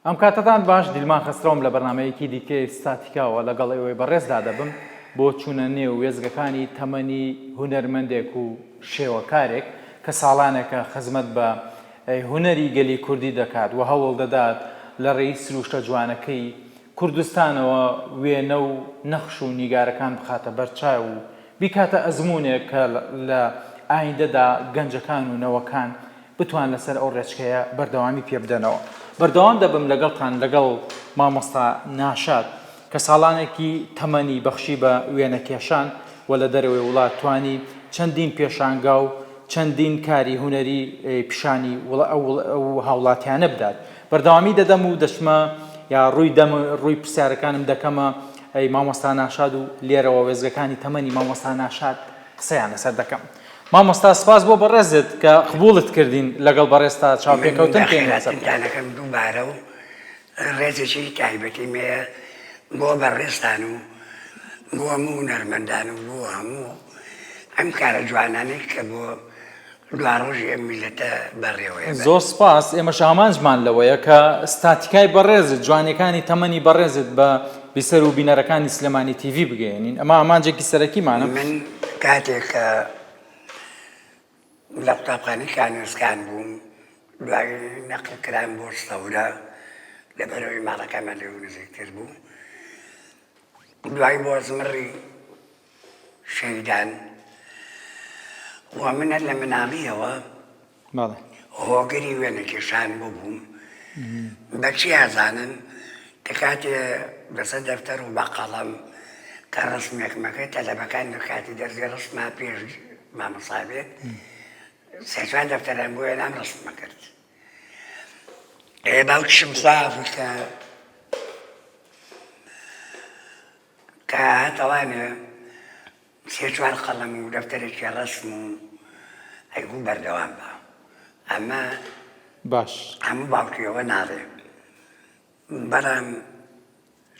ئەم کاتەتان باش دیلمان خەسرەوم لە بەرنامەیەکی دیکەی ستاتیکاوە لەگەڵ ئێوەی بەڕێزدا دەبم بۆ چوونە نێو وێستگەکانی تەمەنی هونەرمەندێک و شێوەکارێک کە ساڵانێکە خزمەت بە هونەری گەلی کوردی دەکات و هەوڵ دەدات لە ڕێی سروشتە جوانەکەی کوردستانەوە وێنە و نەخش و نیگارەکان بخاتە بەر چاو و بیکاتە ئەزموونێک کە لە ئایندەدا گەنجەکان و نەوەکان بتوان لەسەر ئەو ڕێچکەیە بەردەوامی پێ بدەنەوە. بەردەوام دەبم لەگەڵتان لەگەڵ مامۆستا ناشاد کە ساڵانێکی تەمەنی بەخشی بە وێنەکێشان و لە دەرەوەی وڵات توانی چەندین پێشانگا و چەندین کاری هونەری پیشانی ئەو هاوڵاتیانە بدات. بەردەوامی دەدەم و دەچمە یا ڕووی دەم ڕووی پرسیارەکانم دەکەمە ئەی مامۆستا ناشاد و لێرەوە وێستگەکانی تەمەنی مامۆستا ناشاد قسەیان لەسەر دەکەم. مامۆستا سپاس بۆ بەڕێزت کە قبوڵت کردین لەگەڵ بەڕێزتا من چاوپێکەوتن بکەین لەسەر بەخێرهاتنتان ئەکەم دووبارە و ڕێزێکی تایبەتیم هەیە بۆ بەڕێزتان و بۆ هەموو هونەرمەندان و بۆ هەموو ئەم کارە جوانانەی کە بۆ دواڕۆژی ئەم میللەتە بەڕێوەیە بەرن. زۆر سپاس، ئێمەش ئامانجمان لەوەیە کە ستاتیکای بەڕێزت، جوانیەکانی تەمەنی بەڕێزت بە بیسەر و بینەرەکانی سلێمانی تیڤی بگەیەنین، ئەمە ئامانجێکی سەرەکیمانە. من کاتێک کە لە قوتابخانەی کانێسکان بووم، دوای نەقل کرام بۆ سەورە، لەبەرئەوەی ماڵەکەمان لەوێ نزیکتر بوو، دوای بۆ زمڕی شەهیدان و من هەر لە مناڵیەوە هۆگری وێنەکێشان ببووم بە چی ئەزانن کە کاتێ لەسەر دەفتەر و بە قەڵەم کە ڕسمێکمەکە تەلەبەکان لە کاتی دەرزی ڕسما پێش مامۆستا بێت سێ چوار دەفتەران بۆ هێنام ڕسمە کرد باوکیشم خوا کە کە هاتەوانێ سێ چوار قەڵەم و دەفتەرێکی ڕەسم و ئەیگوو بەردەوام بە ئەمە باش هەموو باوکیەوە ناڵێ بەڵام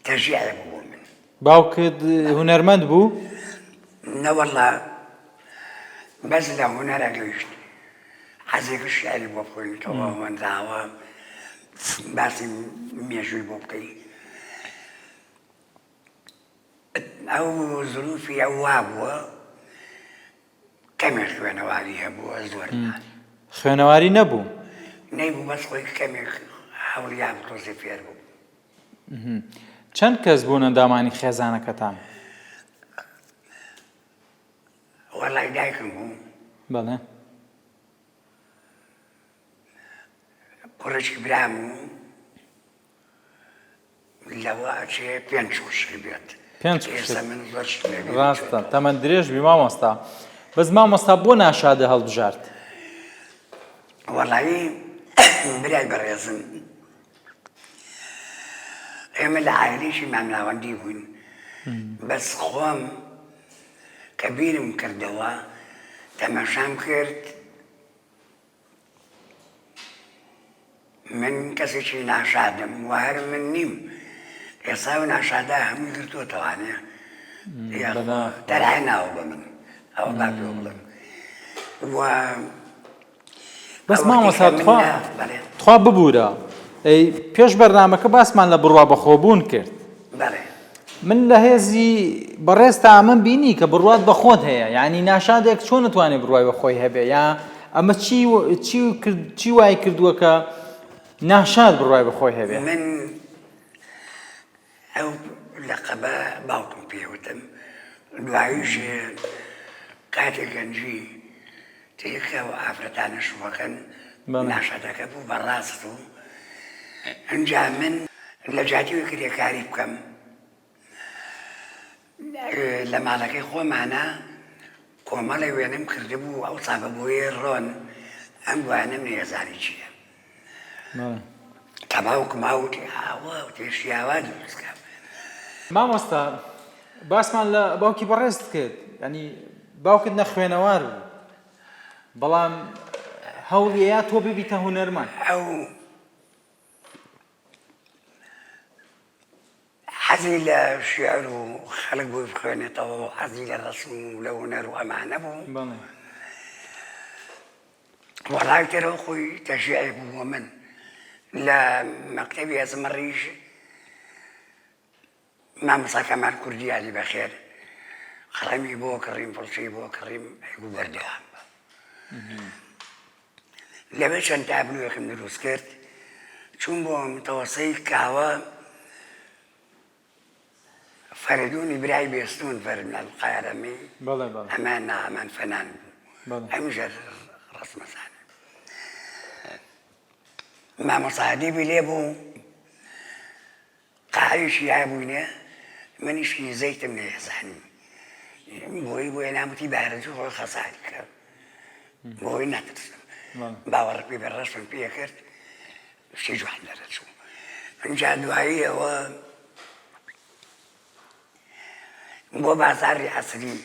تەژیعێ بوو بۆ من. باوکت هونەرمەند بوو؟ نەوەڵا بەس لە هونەرە گەیشت حەزێکە شیعری بۆ بخوێنیتەوە هۆنراوە باسی مێژووی بۆ بکەی ئەو زروفی ئەو وابووە کەمێک خوێنەواری هەبووە زۆر نا. خوێنەواری نەبوو؟ نەیبوو بەس خۆی کەمێک هەوڵی یا تۆزێ فێر بوو. چەند کەس بوون ئەندامانی خێزانەکەتان؟ وەڵای دایکم بوو. بەڵێ. کوڕێکی برام و لەوە ئەچێ پێنج خوشک بێت. پێنج خوشک. من زۆر شتم لەبیر ڕاستە تەمەن درێژ بی مامۆستا. بەس مامۆستا بۆ ناشادە هەڵبژارد؟ وەڵایی برای بەڕێزم ئێمە لە عایلەیەکی مامناوەندی بووین بەس خۆم کە بیرم کردەوە تەماشام کرد من کەسێکی ناشادم و هەر من نیم ئێستا و ناشادە هەمووی گرتووەتەوانێ دەرای ناوە بە من ئەوە با پێ بڵێم و بەس مامۆستا تخوا تخوا ببوورە ئەی پێش بەرنامەکە باسمان لە بڕوا بەخۆبوون کرد من لە هێزی بەڕێزتا ئەمەم بینی کە بڕوات بە خۆت هەیە یعنی ناشادێک چۆن نتوانێت بڕوای بە خۆی هەبێ یا ئەمە چی چی کرد چی وای کردووە کە ناشاد بڕوای بە خۆی هەبێ من ئەو لەقەبە باوکم پێوتم دواییش کاتێک گەنجی تێکە و ئافرەتانە شووەکەن ناشادەکە بوو بە ڕاست و ئەنجا من لە جیاتی ئەوەی کرێکاری بکەم لە ماڵەکەی خۆمانە کۆمەڵێ وێنەم کردبوو ئەوسا بە بۆیەی ڕۆن ئەم بۆیانەم نەیەزانی چییە کە باوکم وتی ئاوا وتی شیاوا دروست کە. مامۆستا باسمان لە باوکی بەڕێزت کرد ینی باوکت نەخوێنەوار بوو بەڵام هەوڵیە تۆ ببیتە هونەرمەند. ئەو حەزی لە شیعر و خەڵک بۆی بخوێنێتەوە و حەزی لە ڕەسم و لە هونەر و ئەمانە بوو. وەڵای ترەوە خۆی تەشجیعێک بوو بۆ من. لە مەکتەبی ئەزمەڕیش مامۆستا کەمال کوردی یادی بەخێر قەڵەمی بۆ کڕیم فڵچەی بۆ کڕیم ئەیگوو بەردەوام بە. لەوێ چەند تابلۆیەکم دروست کرد چووم بۆ متەوەسەی کاوە فەرەدوونی برای بێستوون فەرمن القارەمی بەڵێ بەڵێ ئەمان نا ئەمان فەنان بوو بەڵێ ئەمیش هەر ڕەسمەزانە مامۆستا ئەدیبی لێ بوو قاویشی هەبووینێ منیش زەیتم نەیەزانی بۆی بۆیە ناموتی بارزی خۆی خەساری کە بۆی نەترسم باوەڕ پێ بە ڕەسم پێ کرد شتی جوان دەرەچوو ئینجا دوایی ئەوە بۆ بازاڕی عەسری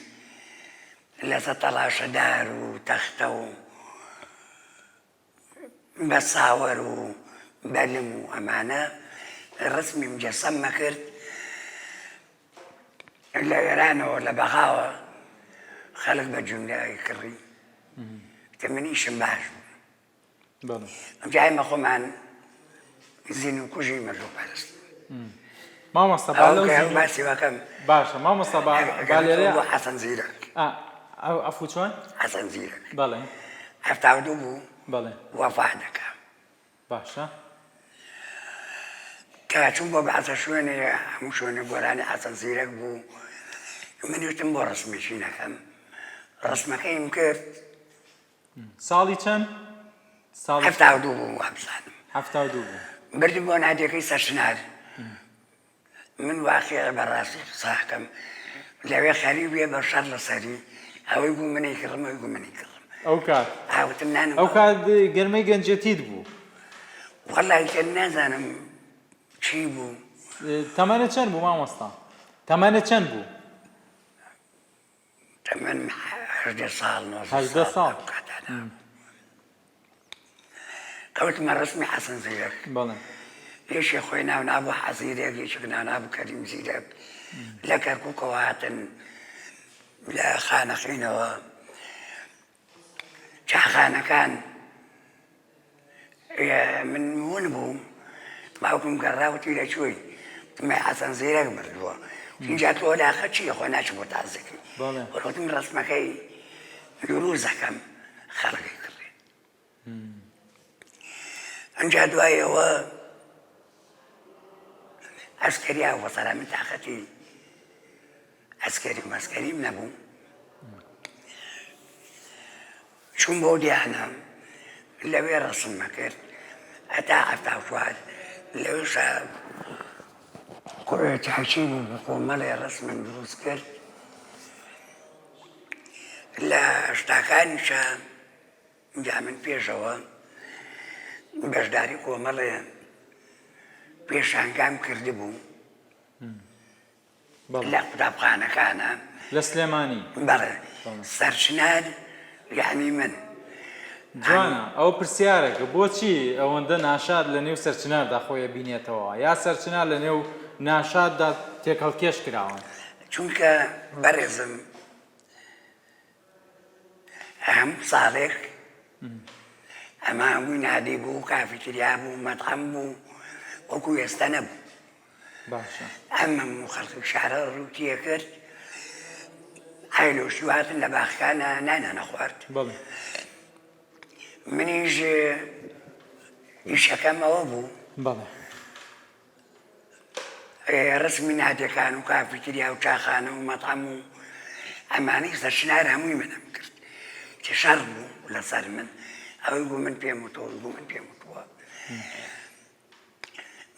لەسەر تەڵاشەدار و تەختە و بە ساوەر و بەلم و ئەمانە ڕسمی مجەسەممە کرد لە ئێرانەوە لە بەغاوە خەڵک بە جوملە کڕی کە منیشم باش بوو ئەمجا ئێمە خۆمان زین و کوژی مردوو پەرست مامۆستا با لەو زین باسی وەکەم باشە مامۆستا با با لێرە بۆ حەسەن زیرەک ئەفو چۆن حەسەن زیرەک بەڵێ 72 بوو بەڵێ وەفا دەکا باشە کە چوو بۆ بەعزە شوێنێ هەموو شوێنێ گۆرانی حەسەن زیرەک بوو من وتم بۆ ڕسمێکی نەکەم ڕسمەکەیم کرد ساڵی چەند؟ ساڵی 72 بوو وابزانم 72 بوو بردم بۆ نادیەکەی سەرچنار من واقیعە بەڕاستی قساکەم لەوێ خەریک بێ بە شەڕ لەسەری ئەوەی گوو منی کڕم ئەوی گوو منی کڕم ئەو کات ئاوتم نانم ئەو کات گەرمەی گەنجێتیت بوو وەڵی کە نازانم چی بوو تەمەنت چەند بوو مامۆستا تەمەنت چەند بوو تەمەنم 18 ساڵ 18 ساڵ ئەو کاتانە کەوتمە ڕسمی حەسەن زیرەک بەڵێ یەکێ خۆی ناو نابوو حەزیرێک یەکێک ناو نابوو کەریم زیرەک لە کەرکووکەوە هاتن لە خانەقینەوە چاخانەکان من ون بووم باوکم گەڕا وتی لە کوێی وتم حەسەن زیرەک مردووە اینجا تۆ لاخە چییە خۆ ناچی بۆ تازەکەی وتم ڕەسمەکەی دروزەکەم خەڵکی کڕی ئەنجا دوای ئەوە ئەسکەریا وەسەرا من تاقەتی ئەسکەری مەسکەریم نەبوو چووم بۆ دیانە لەوێ ڕەسممە کرد هەتا 74 لەوێشا چاچی بوو کۆمەڵێ ڕەسمم دروست کرد لە شتاکانیشا جا من پێشەوە بەشداری کۆمەڵێ پێشانگام کردبوو لە قوتابخانەکانە. لە سلێمانی؟ بەڵێ سەرچنار یەعنی من. جوانە ئەوە پرسیارێکە بۆچی ئەوەندە ناشاد لە نێو سەرچناردا خۆی ئەبینێتەوە یا سەرچنار لە نێو ناشاددا تێکهەڵکێش کراون؟ چونکە بەڕێزم هەموو ساڵێک ئەمە هەمووی نادی بوو کافیتریا بوو مەتعەم بوو وەکو ئێستا نەبوو باشە ئەم هەموو خەڵکی شارە ڕووتیە کرد ئایلۆشی هاتن لە باخەکانە نانیان نەخوارد بەڵێ منیش ئیشەکەم ئەوە بوو بەڵێ ڕسمی نادیەکان و کافیتریا و چاخانە و مەتعەم و ئەمانەی سەرچنار هەمووی منم کرد کە شەڕ بوو لەسەر من ئەوەی بوو من پێم وتووە بوو من پێم وتووە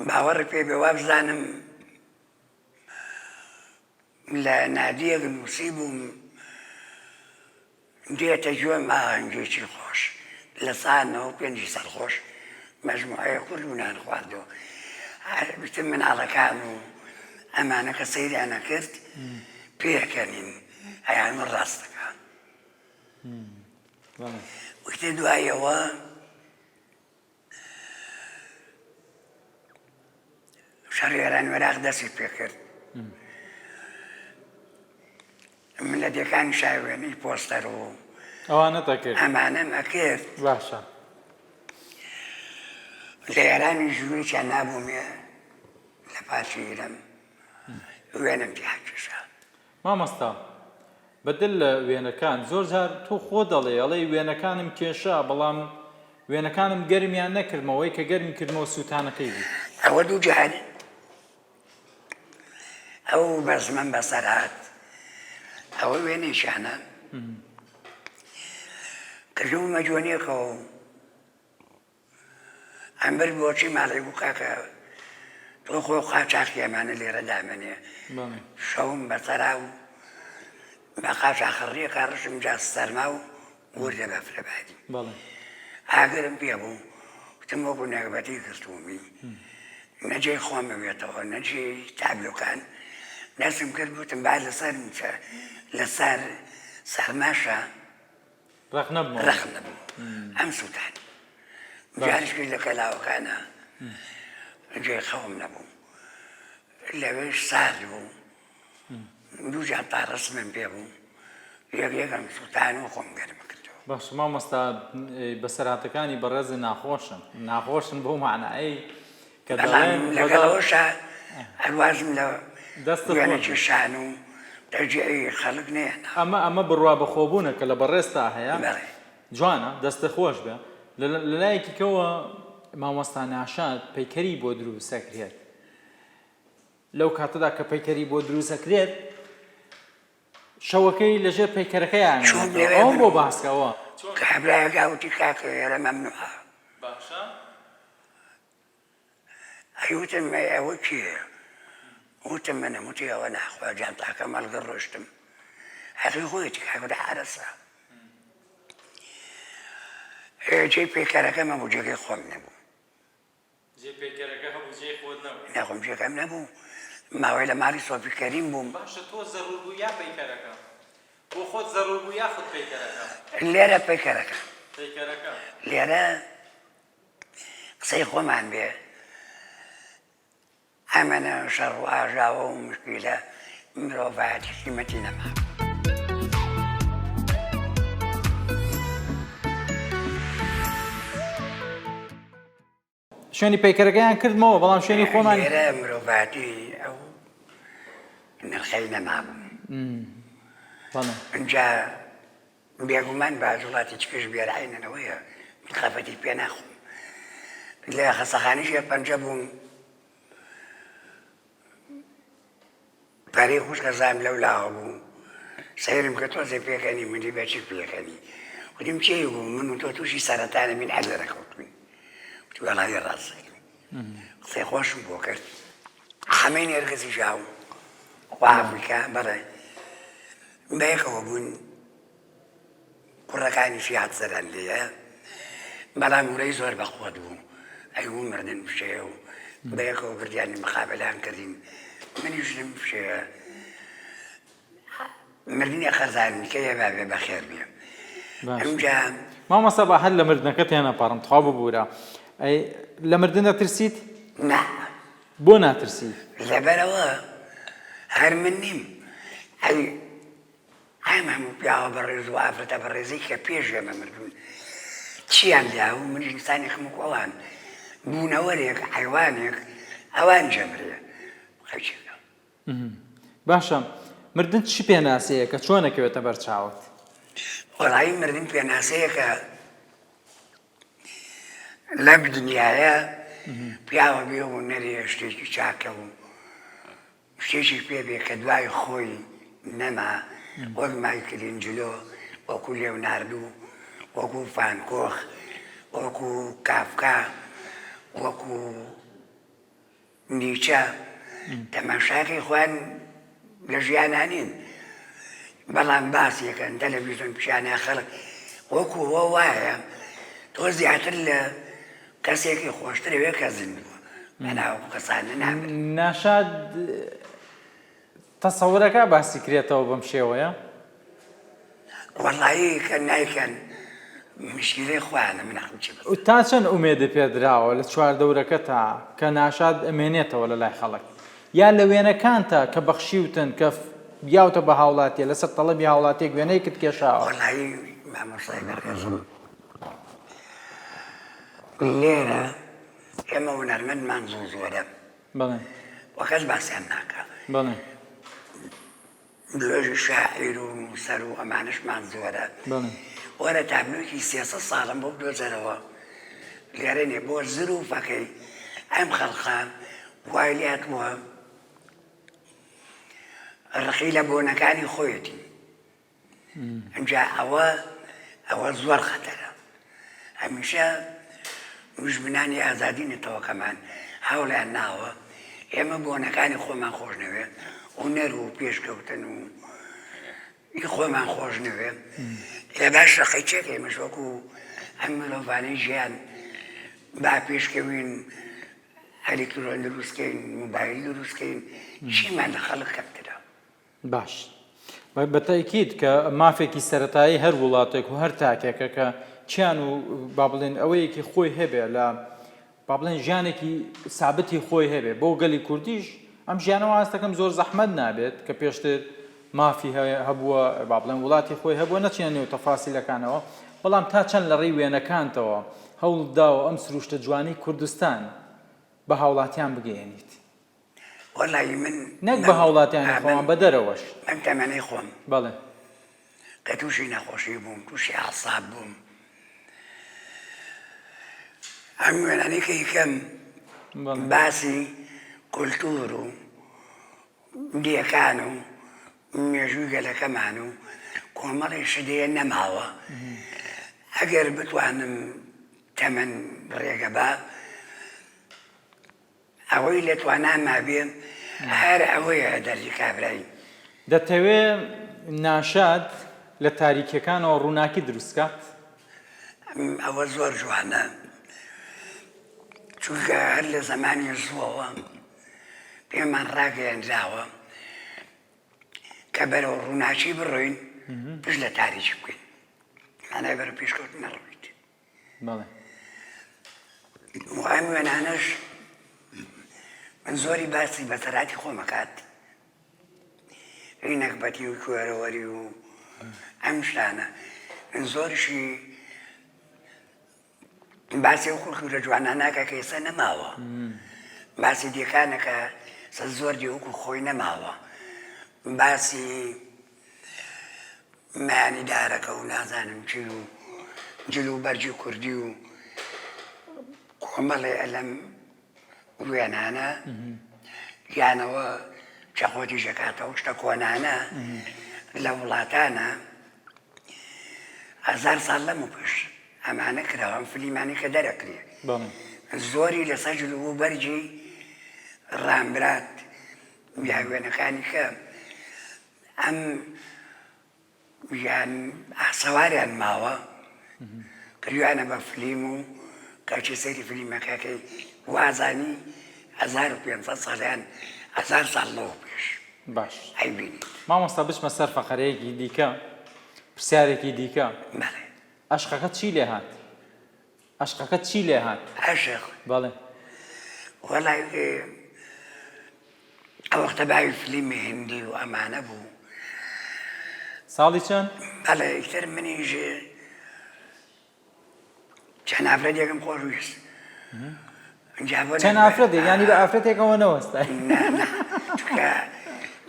باوەڕی پێ بێ وابزانم لە نادیەک نووسیبووم دێتە گوێم ئاهەنگێکی خۆش لە سا 95 سەرخۆش مەجموعەیە کورد و نان خواردەوە وتم مناڵەکان و ئەمانە کە سەیریان ئەکرد پێکەنین ئەیان وت ڕاست دەکا وتێ دوایەوە شەڕی ئێران و عێراق دەستی پێکرد من لە دێکانی شاوێنەی پۆستەر و ئەوانەت ئەکرد ئەمانەم ئەکرد باشە. لە ئێرانیش ژوورێکیان نابوومێ لە پارکی ئیرەم وێنەم تیا کێشا. مامۆستا بەدەر لە وێنەکان زۆر جار تۆ خۆت دەڵێی ئەڵێی وێنەکانم کێشا بەڵام وێنەکانم گەرمیان نەکردمەوە ئەوەی کە گەرمی کردمەوە سووتانەکەی بوو. ئەوە دووجار ئەو بەزمەم بەسەر هات ئەوە وێنەیشانە کردبوومە جوێنێکەوە و ئەمبرد بۆچی ماڵی بوو کاکە تۆ خۆ قاچاخی ئەمانە لێرە دامەنێ شەوم بەسەرا و بە قاچاخڕیەکە ڕشم جا سەرما و وردە بەفرە باری ئاگرم پێ بوو وتم وەکو نەگبەتی گرتوومی نە جێی خۆم ببێتەوە نە جێی تابلۆکان دەستم کرد وتم با لەسەر لەسەر سەرماشە ڕەق نەبمەوە. ڕەق نەبوو ئەم سووتان جاریش لە کەلاوەکانە جێی خەوم نەبوو لەوێش سارد بوو دوو جار تاڕسمم پێ بوو یەک یەکەم سووتان و خۆم گەرم کردەوە. باشە مامۆستا بەسەرهاتەکانی بەڕێزت ناخۆشن ناخۆشن بەو مەعنایەی کە دەڵێن لەگەڵ ئەوەشا هەر وازم لە وێنەکێشان و تەشجیعی خەڵک نەهێنا. ئەمە ئەمە بڕوا بەخۆبوونە کە لە بەڕێزتا هەیە جوانە دەستت خۆش بێ لە لایەکی کەوە مامۆستا ناشاد پەیکەری بۆ دروست ئەکرێت لەو کاتەدا کە پەیکەری بۆ دروست ئەکرێت شەوەکەی لەژێر پەیکەرەکەیا چووم ئەمێنێتەوە لەوێ ئەوەم من بۆ باس کە ئەوە چۆن کابرایەک وتی کاکە ئێرە مەمنوعە. باشە. ئەی وتم ئەی ئەوە کێیە؟ وتم منم وتی ئەوە ناخوا جانتاکەم هەڵگر ڕۆشتم هەقی خۆیەتی کاکە حەرەسە جێی پەیکەرەکەم هەبوو جێگەی خۆم نەبوو. جێی پەیکەرەکە هەبوو جێی خۆت نەبوو؟ نا خۆم جێگەم نەبوو ماوەی لە ماڵی سۆفی کەریم بووم. باشە تۆ زەرور بوو یا پەیکەرەکە؟ بۆ خۆت زەرور بوو یاخود پەیکەرەکە؟ لێرە پەیکەرەکە. پەیکەرەکە. لێرە قسەی خۆمان بێ ئەمەنە شەڕ و ئاژاوە و مشکیلە مرۆڤایەتی قیمەتی نەما. شوێنی پەیکەرەکەیان کردمەوە بەڵام شوێنی خۆمان لێرە مرۆڤایەتی ئەو نرخەی نەمابوو. ئینجا بێگومان باج وڵاتی چکش بێرعەینەن ئەوەیە من خەفەتی پێ ناخۆم لە خەسەخانەی شێرپەنجە بووم پارەی خوشکەزام لەو لاوە بوو سەیرم کە تۆزێ پێکەنی منی بەچی پێکەنی وتم کێ بوو من و تۆ تووشی سەرەتانە بین هەر دەرەکەوتوین وتی وەڵاهی ڕاست دەکەی قسەی خۆشم بۆ کرد حەمەی نێرگزی ژاو خوا ئەفریکا بەڵێ بەیەکەوە بوون کوڕەکانیشی هاتسەران لێیە بەڵام ورەی زۆر بەقوەت بوو ئەیوو مردن فشەیە و بەیەکەوە بردیانی مقابەلەیان کردین منیش ژنم فشەیە مردنی خەزانی کەیە با بێ بەخێر بێ ئەمجا مامۆستا با هەر لە مردنەکە تێنەپەڕم تخوا ببوورە ئەی لە مردن دەترسیت؟ نا بۆ ناترسی؟ لەبەرئەوە هەر من نیم ئەی ئەم هەموو پیاوە بەڕێز و ئافرەتە بەڕێزەی کە پێش ئێمە مردوون چیان لیا بوو منیش ئینسانێکم وەکو ئەوان بوونەوەرێک حەیوانێک ئەوان جەمرێ خەچێکە باشە مردن چ پێناسەیەکە چۆن ئەکەوێتە بەر چاوت؟ وەڵایی مردن پێناسەیەکە لەم دنیایە پیاوە بێ و نەرێ شتێکی چاکە و شتێکی پێ بێ کە دوای خۆی نەما وەک مایکلینجلۆ وەکو لێوناردو وەکو فانکۆخ وەکو کافکا وەکو نیچە تەماشاکەی خۆیان لە ژیانا نین بەڵام باسیەکەن تەلەڤیزیۆن پیشانە خەڵک وەکو هۆ وایە تۆ زیاتر لە کەسێکی خۆشتر ئەوێ کە زیندووە بەناو کەسانە نامرن. ناشاد تەسەورەکە باسی کرێتەوە بەم شێوەیە؟ وەڵایی کە نایکەن مشکیلەی خۆیانە من ئەخم چی بەسەر. تا چەند ئومێدت پێ دراوە لە چواردەورەکەتا کە ناشاد ئەمێنێتەوە لە لای خەڵک یا لە وێنەکانتا کە بەخشیوتن کە یاوتە بە هاوڵاتیە لەسەر تەڵەبی هاوڵاتیەک وێنەیەکت کێشاوە؟ وەڵایی مامۆستای بەڕێزم لێرە. ئێمە هونەرمەندمان زۆر زۆرە بەڵێ و کەس باسیان ناکا. بەڵێ. نوێژی شاعیر و نووسەر و ئەمانەشمان زۆرە. بەڵێ. وەرە تابلۆیەکی 300 ساڵم بۆ بدۆزەرەوە لێرە نیە بۆ زروفەکەی ئەم خەڵقە وای لێهاتووە ڕقی لە بۆنەکانی خۆیەتی. ئینجا ئەوە ئەوە زۆر خەتەرە هەمیشە دوژمنانی ئازادی نەتەوەکەمان هەوڵیان ناوە ئێمە بۆنەکانی خۆمان خۆش نەوێ هونەر و پێشکەوتن و ئی خۆمان خۆش نەوێ لە باش ڕقی چێک ئێمەش وەکو ئەم مرۆڤانەی ژیان با پێشکەوین ئەلیکترۆن دروستکەین موبایل دروستکەین چیمان لە خەڵک کەمترە. باش بە تەئکید کە مافێکی سەرەتایی هەر وڵاتێک و هەر تاکێکە کە کیان و با بڵێن ئەوەیەکی خۆی هەبێ لە با بڵێن ژیانێکی سابتی خۆی هەبێ بۆ گەلی کوردیش ئەم ژیانەوە ئاستەکەم زۆر زەحمەت نابێت کە پێشتر مافی هەبووە با بڵێن وڵاتی خۆی هەبووە نەچینە نێو تەفاسیلەکانەوە بەڵام تا چەند لە ڕێی وێنەکانتەوە هەوڵ داوە ئەم سروشتە جوانەی کوردستان بە هاوڵاتیان بگەیەنیت. وەڵایی من نەک بە هاوڵاتیانی خۆمان بە دەرەوەش. بەم تەمەنەی خۆم. بەڵێ. کە تووشی نەخۆشی بووم تووشی ئەعساب بووم ئەم وێنانەی کە یکەم باسی کولتوور و دێکان و مێژووی گەلەکەمان و کۆمەڵی شدەیە نەماوە ئەگەر بتوانم تەمەن ڕێگە با ئەوەی لە تواناما بێ هەر ئەوەیە دەردی کابرای. دەتەوێ ناشاد لە تاریکیەکانەوە ڕووناکی دروست کات؟ ئەوە زۆر جوانە چونکە هەر لە زەمانی زووەوە پێمان ڕاگەیەنراوە کە بەرەو ڕووناکی بڕۆین پشت لە تاریکی بکەین مانای بەرەو پێشکەوتن نەڕۆیت. بەڵێ. و ئەم وێنانەش من زۆری باسی بەسەرهاتی خۆم ئەکات ئی نەگبەتی و کوێرەوەری و ئەم شتانە من زۆرشی باسی ئەو کولتوورە جوانە ناکە کە ئێستا نەماوە باسی دێکانەکە سە زۆر دی وەکو خۆی نەماوە باسی مانی دارەکە و نازانم چی و جل و بەرگی کوردی و کۆمەڵێ لەم وێنانە یانەوە چەقۆ تیژەکاتەوە شتە کۆنانە لە وڵاتانە هەزار ساڵ لەم و پێش ئەمانە کراوە ئەم فلیمانەی کە دەرەکرێ زۆری لەسەر جل و بەرگی ڕامبرات یا وێنەکانی کە ئەم یان ئاسەواریان ماوە کردویانە بە فلیم و کاچی سەیری فلیمەکەکەی وازانی 1500 ساڵیان هەزار ساڵ لەوە پێش باش ئەیبینیت. مامۆستا بچمە سەر فەقەرەیەکی دیکە پرسیارێکی دیکە بەڵێ. ئەشقەکەت چی لێ هات؟ ئەشقەکەت چی لێ هات؟ ئەشق؟ بەڵێ. وەڵای ئەو وەختە باوی فلیمی هندی و ئەمانە بوو. ساڵی چەند؟ بەڵێ ئیتر منیش چەند ئافرەتێکم خۆش ویست. چەند ئافرەتێک یانی بە ئافرەتێکەوە نەوەستای؟ نا نا چونکە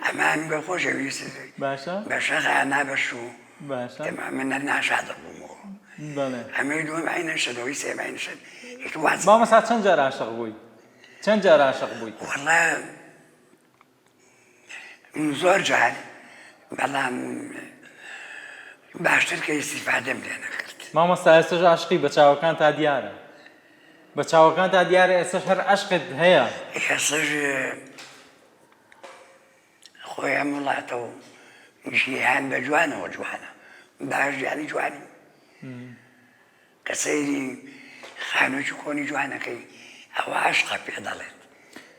ئەمان بە خۆشەویست باشە بە شەغا نا بە شوو باشە من هەر ناشادە بوومەوە بەڵێ ئەمەی دووەم عینەن شت ئەوەی سێم عینەن شت ئیتر واز مامۆستا چەند جار عاشق بووی؟ چەند جار عاشق بووی؟ وەڵا زۆر جار بەڵام باشتر کە ئیستیفادەم لێ نەکرد. مامۆستا ئێستەش عاشقی بە چاوەکانتا دیارە بە چاوەکانتا دیارە ئێستەش هەر عەشقت هەیە. ئێستەش خۆی ئەم وڵاتە و جیهان بە جوانەوە جوانە باش یانی جوانی کە سەیری خانوویەکی کۆنی جوانەکەی ئەوە عەشقە پێ دەڵێت.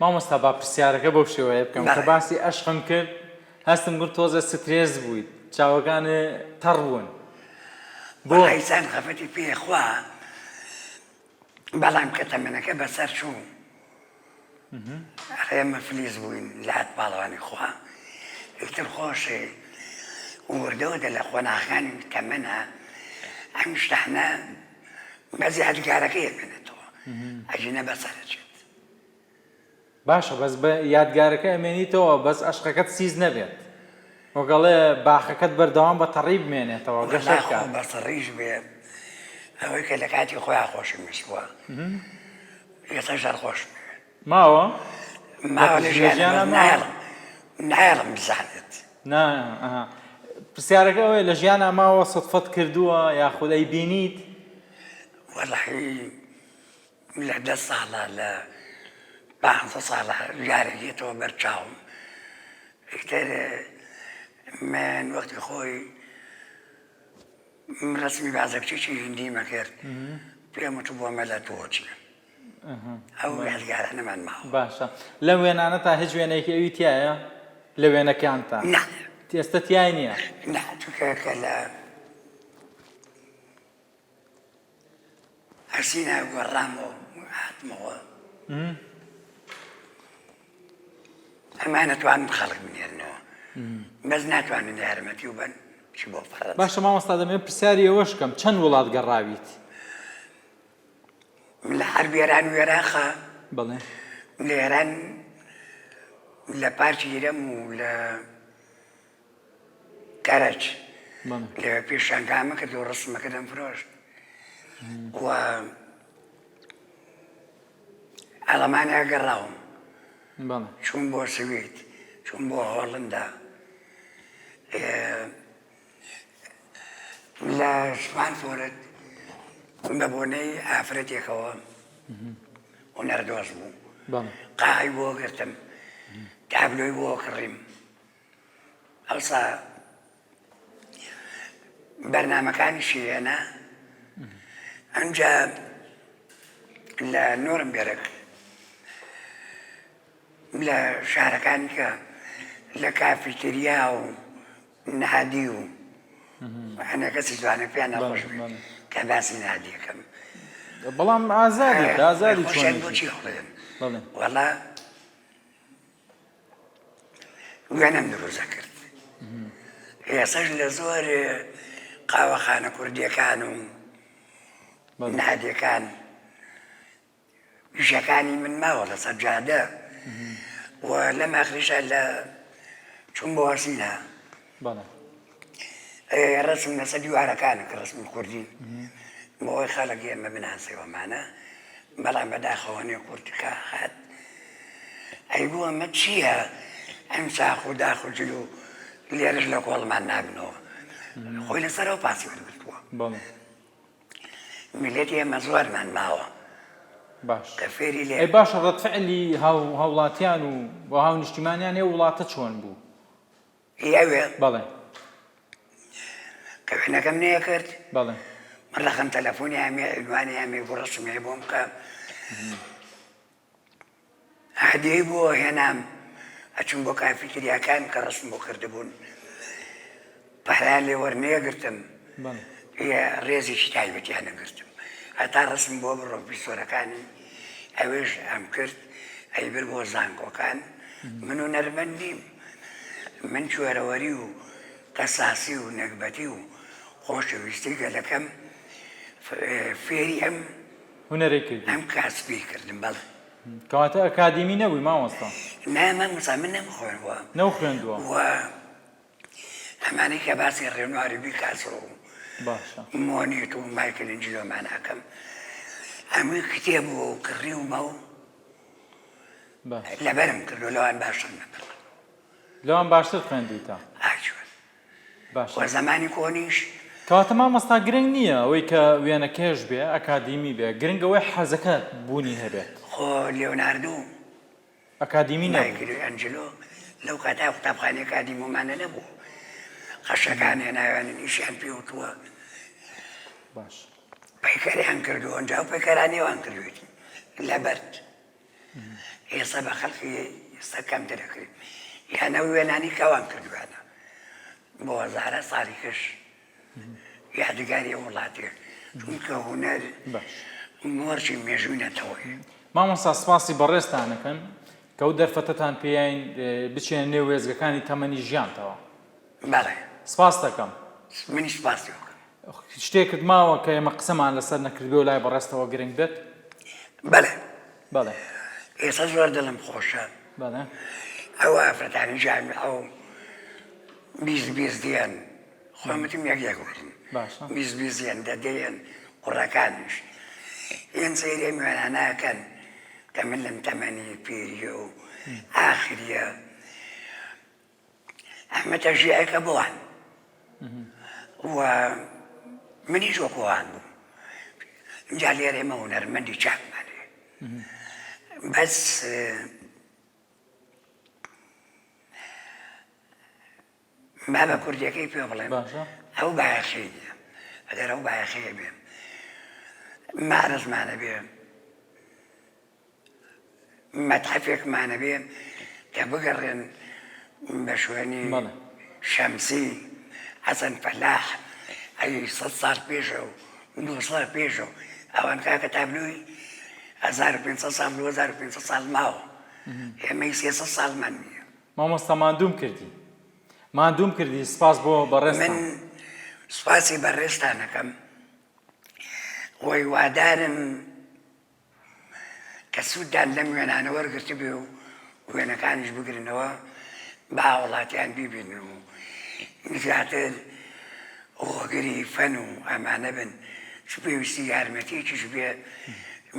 مامۆستا با پرسیارەکە بەو شێوەیە بکەم کە باسی ئەشقم کرد هەستم کرد تۆزێ سترێس بوویت چاوەکانت تەڕ بوون بۆ؟ وەڵا ئینسان خەفەتی پێ خوا بەڵام کە تەمەنەکە بەسەر چوو ئەخ ئێمە فلیس بووین لات پاڵەوانی خوا ئیتر خۆشێ وردە وردە لە قۆناغەکانی تەمەنە ئەم شتانە بەس یادگارەکەی ئەمێنێتەوە. ئەگینا بەسەر ئەچێت. باشە بەس بە یادگارەکە ئەمێنیتەوە بەس ئەشقەکەت سیس نەبێت وەک ئەڵێ باخەکەت بەردەوام بە تەڕی بمێنێتەوە گەشە وەڵا خۆ بکات. بە تەڕیش بێ ئەوەی کە لە کاتی خۆیا خۆشم ویستووە ئێستاش هەر خۆشم ئەوێت. ماوە؟ ماوە لە لە ژیانا ژیانا بەس ماوە؟ نایەڵم نایەڵم بزانێت. نا ئەها پرسیارەکە ئەوەیە لە ژیانا ماوە سوتفەت کردووە یاخود ئەیبینیت؟ وەڵاهی لە دە ساڵە لە پانزە ساڵە جارێک یەتەوە بەر چاوم ئیتر من وەختی خۆی ڕەسمی بازە کچێکی هیندیمە کرد پێم وتبوو ئەمە لە تۆ چییە ئەو یادگارانەمان ماوە. باشە لەم وێنانە تا هیچ وێنەیەکی ئەوی تایە لە وێنەکانتا؟ نا ئێستا تای نییە؟ نا چونکە کە لە ئەسینا گۆڕامەوە هاتمەوە ئەمانە توانم خەڵک بنێرنەوە بەس ناتوانن یارمەتی و بن چی بۆ فەرەنسا. باشە مامۆستا دەمەوێت پرسیاری ئەوەش کەم چەند وڵات گەڕاویت؟ من لە حەرب ئێران و ئێراقا بەڵێ لە ئێران لە پارکی ئیرەم و لە کەرەج لەوێ پیشانگامە کرد و ڕسمەکە دەمفرۆشت و ئەڵمانیا گەڕاوم چوون بۆ سوید چوون بۆ هۆڵندا لە شوانفۆرت بە بۆنەی ئافرەتێکەوە هونەردۆست بوو قاعی بۆ گرتم تابلۆی بۆ کڕیم ئەوسا بەرنامەکانیشی هێنا ئەنجا لە نۆرمبێرگ لە شارەکانی کە لە کافیتریا و نادی و هەنە کەسی جوانە پێیان ناخۆش کە باسی نادیەکەم بەڵام ئازادی ئازادی خۆشیان بۆچی هەڵێن وەڵا وێنەم دروست دەکرد ئێسەش لە زۆر قاوەخانە کوردیەکان و نادیەکان ژەکانی من ماوە لەسەر جادە و لەم ئاخریشە لە چون بۆ ئەسینا ڕسم لەسەر دیوارەکانە کە ڕسمی کوردی بۆی خەڵک ئێمە بناسێوەمانە بەڵام بەداخەوە نێ کورد کە هات ئەی بۆ ئەمە چییە ئەم ساخ و داخ و جل و لێرەش لە کۆڵمان نابنەوە خۆی لەسەرەوە پاسی وەرگرتووە میلەتی ئێمە زۆرمان ماوە باش کە فێری لێ ئەی باشە ڕەدفعلی هاو هاوڵاتیان و بۆ هاونیشتیمانیان ئێ وڵاتە چۆن بوو؟ هی ئەوێ؟ بەڵێ. کە وێنەکەم نەیەکرد بەڵێ. من ڕەقەم تەلەفۆنی هەمێ عینوانی هەمێ بۆ ڕەسم هەیە بۆم کە هەدیەی بۆ هێنام ئەچوم بۆ کافیتریاکان کە ڕەسم بۆ کردبوون پارەیان لێ وەرنەگرتم ڕێزێکی تایبەتیان نەگرتم هەتا ڕسم بۆ پرۆفیسۆرەکانی ئەوێش ئەم کرد ئەیبر بۆ زانکۆکان من و نەرمەند نیم من کوێرەوەری و کەساسی و نەگبەتی و خۆشەویستی گەلەکەم فێری ئەم هونەرەی کردی ئەم کاسبی کردم بەڵێ کەواتە ئەکادیمی نەبووی مامۆستا؟ نا مامۆستا من نەمخوێندووە نەوخوێندووە و ئەمانەی کە باسی ڕێنوار و بیکاسۆ و باشە مۆنێت و مایکل ئەنجلۆمان ئەکەم هەمووی کتێب و کڕیومە و باش لەبەرم کردو لەوان باشتر نەکردم لەوان باشتر خوێندووتە ئاچۆن باشە وە زەمانی کۆنیش. کەواتە مامۆستا گرنگ نییە ئەوەی کە وێنەکێش بێ ئەکادیمی بێ گرنگ ئەوەی حەزەکە بوونی هەبێت. خۆ لیۆناردۆ ئەکادیمی نەبوو. مایکل ئەنجلۆ لەو کاتە قوتابخانەی ئەکادیمۆمانە نەبوو قەشەکان هێناویانن ئیشیان پێ وتووە باش پەیکەریان کردووە ئەنجا ئەو پەیکەرانەی ئەوان کردوێتی لە بەرد ئێستا بە خەڵکی ئێستا کەمتر ئەکرێت یان ئەو وێنانەی کە ئەوان کردویانە بۆ هەزارە ساڵی کەش یادگاری ئەو وڵاتێ چونکە هونەر باش مۆرکی مێژووی نەتەوەیە. مامۆستا سپاسی بەڕێزتان ئەکەم کە ئەو دەرفەتەتان پێیاین بچینە نێو وێستگەکانی تەمەنی ژیانتەوە. بەڵێ. سپاست ئەکەم. منیش سپاسی ئەکەم. شتێکت ماوە کە ئێمە قسەمان لەسەر نەکردبێ و لای بەڕێزتەوە گرنگ بێت؟ بەڵێ. بەڵێ. ئێستا زۆر دڵم خۆشە. بەڵێ. ئەو ئافرەتانی جامیعە و بیست بیست دێن خۆم وتم یەک یەک وەرن. باشە. بیست بیست دێن دە دێن کوڕەکانیش یەن سەیری ئەم وێنانە ئەکەن کە من لەم تەمەنی پیریە و ئاخریە ئەمە تەشجیعێکە بۆوان و منیش وەکو ئەوان بووم ئینجا لێرە ئێمە هونەرمەندی چاکمان هەیە بەس با بە کوردیەکەی پێ بڵێم ئەو بایەخەی نییە ئەگەر ئەو بایەخەیە بێ مارزمانە بێ مەتحەفێکمان ئەبێ کە بگەڕێن بە شوێنی شەمسی حەسەن فەلاح ئەوی سەد ساڵ پێشە و دوو ساڵ پێشە و ئەوان کاکە تابلۆی 1500 ساڵ 2500 ساڵ ماوە ئێمەی 300 ساڵمان نییە. مامۆستا ماندووم کردی ماندووم کردی سپاس بۆ بەڕێزتان. من سپاسی بەڕێزتان ئەکەم و هیوادارم کە سوودتان لەم وێنانە وەرگرتبێ و وێنەکانیش بگرنەوە با هاوڵاتیان بیبینن و زیاتر هۆگری فەن و ئەمانە بن چ پێویستی یارمەتیەکیش بێ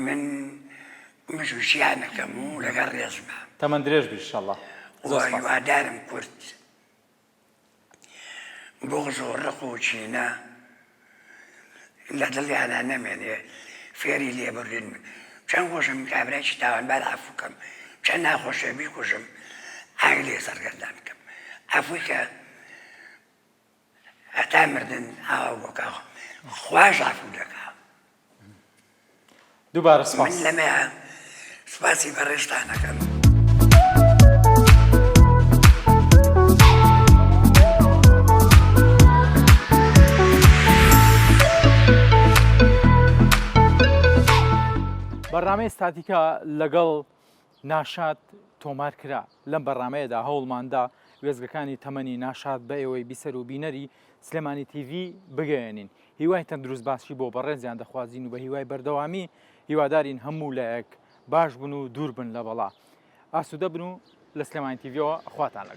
من مژوشیان ئەکەم و لەگەڵ ڕێزما. تەمەن درێژ بی ئیشەڵا. زۆر سپاس. هیوادارم کورد بوغز و ڕق و کینە لە دڵیانا نەمێنێ فێری لێبوردن بن چەند خۆشە من کابرایەکی تاوانبار عەفو کەم چەند ناخۆشە بیکوژم ئاوی لێ سەرگەردان کەم عەفوی کە هەتا مردن ئاوا بۆ کا خواش عەفو دەکا. دووبارە سپاس. من لەمەیا سپاسی بەڕێزتان ئەکەم. بەرنامەی ستاتیکا لەگەڵ ناشاد تۆمار کرا. لەم بەرنامەیەدا هەوڵماندا وێستگەکانی تەمەنی ناشاد بە ئێوەی بیسەر و بینەری سلێمانی تیڤی بگەیەنین. هیوای تەندروست باشی بۆ بەڕێزیان دەخوازین و بە هیوای بەردەوامی هیوادارین هەموو لایەک باش بن و دوور بن لە بەڵا. ئاسوودە بن و لە سلێمانی تیڤیەوە خواتان لەگەڵ.